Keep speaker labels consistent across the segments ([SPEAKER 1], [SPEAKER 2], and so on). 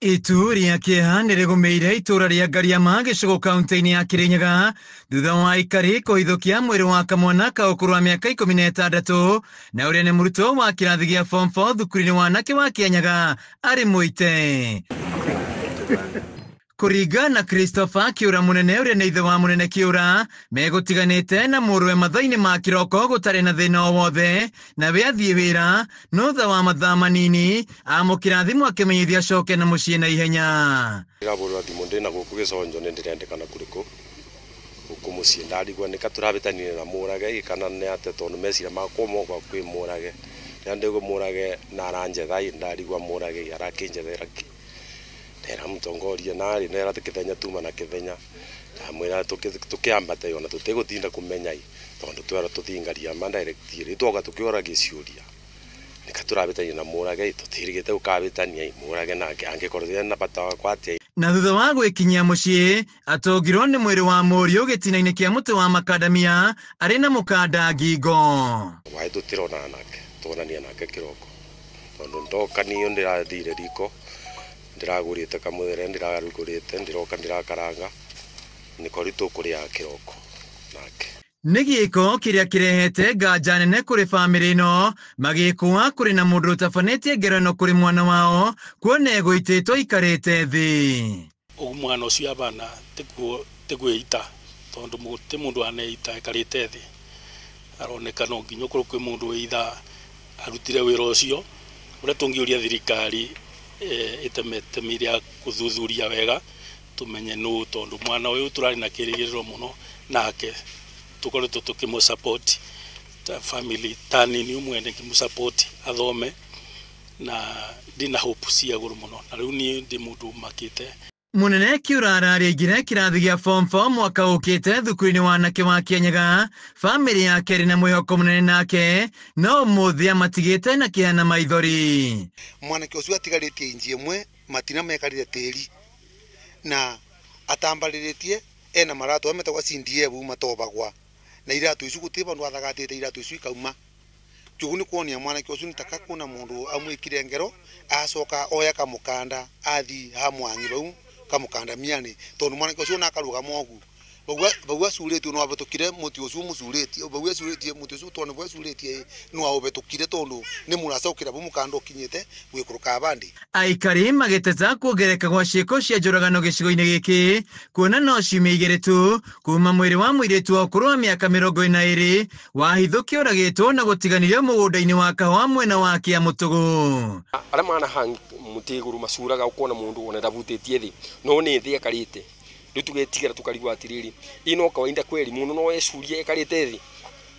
[SPEAKER 1] Itu rĩa kĩeha nĩrĩgũmĩire itũra rĩa Ngariama gĩcigo kaunti-inĩ ya Kirinyaga thutha wa aikari kũhithũkia mwĩrĩ wa kamwana ka ũkũrũ wa mĩaka 16 na ũrĩa nĩ mũrutwo wa kĩrathi gĩa form 4 thukuru-inĩ wa anake wa Kĩanyaga arĩ mũite. Kũringana na Christopher Kĩũra mũnene ũrĩa nĩ ithe wa mũnene Kĩũra megũtiganĩte na mũrũwe mathaa-inĩ ma kĩroko gũtarĩ na thĩna o wothe na we athiĩ wĩra no thutha wa mathaa manini amũkĩra thimũ akĩmenyithia acoke na mũciĩ na ihenya.
[SPEAKER 2] Ndĩrabũrĩrwo thimũ ndĩna gũkũ gĩconjo nĩ ndĩrendekana kũrĩkũ gũkũ mũciĩ ndarigwo nĩka tũrabĩtanire na mũrage kana nĩ atĩa tondũ meciria makwa mokwa kwĩ mũrage rĩrĩa ndĩgũ mũrage na aranjetha ndarigwa mũrage arakĩnjethera kĩ ndera mũtongoria narĩ ndera kĩthenya tuma na kĩthenya ndamwĩra tũkĩambate ona tũtigũtinda kũmenya tondũ twera tũthingaria ma direct rĩ twoka tũkĩũragia ciũria nĩka tũrabĩtania na mũrage tũtirigĩte gũkabĩtania mũrage nake angĩkorwo na bata wakwa atĩa.
[SPEAKER 1] Na thutha wa gwĩkinyia mũciĩ atũngirwo nĩ mwĩrĩ wa mũriũ gĩtina-inĩ kĩa mũtĩ wa makandamia arĩ na mũkanda ngingo.
[SPEAKER 2] Waĩ tũtironana nake tuonania nake kĩroko tondũ ndoka niĩ ndĩrathire riko ndĩragũrĩte kamũthere ndĩrarugũrĩte ndĩroka ndĩrakaranga nĩko rĩu tũkũrĩaga kĩroko nake.
[SPEAKER 1] Nĩ gĩko kĩrĩa kĩrehete nganja nene kũrĩ bamĩrĩ ĩno magĩkũa kũrĩ na mũndũ ũtabanĩtie ngero ĩno kũrĩ mwana wao kuona egũitĩtwo aikarĩte thĩ.
[SPEAKER 3] Ũguo mwana ũcio abana tĩkwĩita tondũ ti mũndũ aneita aikarĩte thĩ aroneka no nginya ũkorwo kwĩ mũndũ wĩitha arutire wĩra ũcio ũrĩa tũngĩũria thirikari ĩteme itemi rĩa gũthuthuria wega tũmenye nũ tondũ mwana ũyũ tũrarĩ na kĩrĩgĩrĩro mũno nake tũkoretwo tũkĩmũ support ta family ta nini mwene ngĩmũ athome na ndĩna hope cia igũrũ mũno na rĩu niĩ ndĩ mũndũ ũmakĩte.
[SPEAKER 1] Mũnene Kĩũra ararĩingire kĩrathi gĩa form 4 mwaka ũkĩte thukuru-inĩ wa anake wa Kĩanyaga. Bamĩrĩ yake ĩrĩ na mwĩhoko mũnene nake no ũmũthĩ amatigĩte na kĩeha na maithori.
[SPEAKER 4] Mwanake ũcio atigarĩtie inji ĩmwe matina mekarire tĩri na atambarĩrĩtie ena maratũ ametagwo CDF matobagwa na iratũ icu gũtirĩ vandũ athagatĩte iratũ icu ikauma kĩũguo nĩ kuonia mwanake ũcio nĩ taka kuna mũndũ amwĩkire ngero acoka oya kamũkanda athi hamwangi vau kamũkanda miani tondũ mwanake ũcio ona akarũgama ũguo vau acurĩtio no abetũkire mũtĩ ũcio mũcurĩtie vau acurĩtie mũtĩ ũcio tondũ vau acurĩtie no aũbetũkire tondũ nĩ mũracokera vau mũkanda ũkinyĩte gwĩkũrũka bandi.
[SPEAKER 1] Aikari magĩteta kuongerereka gwa ciĩko cia njũragano gĩcigo-inĩ gĩkĩ kuona no ciumia igĩrĩ tu kuma mwĩrĩ wa mũirĩtu wa ũkũrũ wa mĩaka 42 wahithũkio ũragĩtwo na gũtiganĩrio mũgũnda-inĩ wa kahũa mwena wa Kĩamũtũgũ.
[SPEAKER 2] Arĩa manahang mũtĩ igũrũ macuraga ũkona mũndũ ona ndabutĩtie thĩ no nĩ thĩ ekarĩte rĩu tũgetigĩra tũkarigwo atĩrĩrĩ ĩ no kawaida kweri mũndũ no ecurie ekarĩte thĩ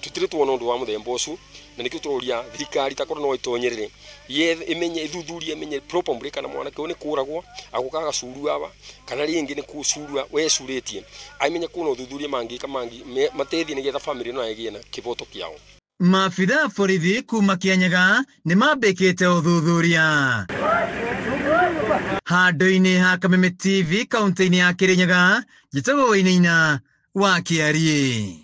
[SPEAKER 2] tũtirĩ tuona ũndũ wa mũthemba ũcio na nĩkĩo tũroria thirikari takorwo no ĩtonyerere ĩmenye ĩthuthurie ĩmenye properly kana mwanake ũyũ nĩ kũragwo agũka agacuru aba kana rĩngĩ nĩ kũcurua wecurĩtie amenye kuona ũthuthuria mangĩka mangi mateithie nĩgetha bamĩrĩ ĩno ĩgĩe na kĩboto kĩao.
[SPEAKER 1] Maabitha a borithi kuma Kĩanyaga nĩ mambĩkĩte ũthuthuria. Handũ-inĩ ha Kameme TV kaunti-inĩ ya Kĩrĩnyaga njĩtagwo Wainaina wa Kĩariĩ.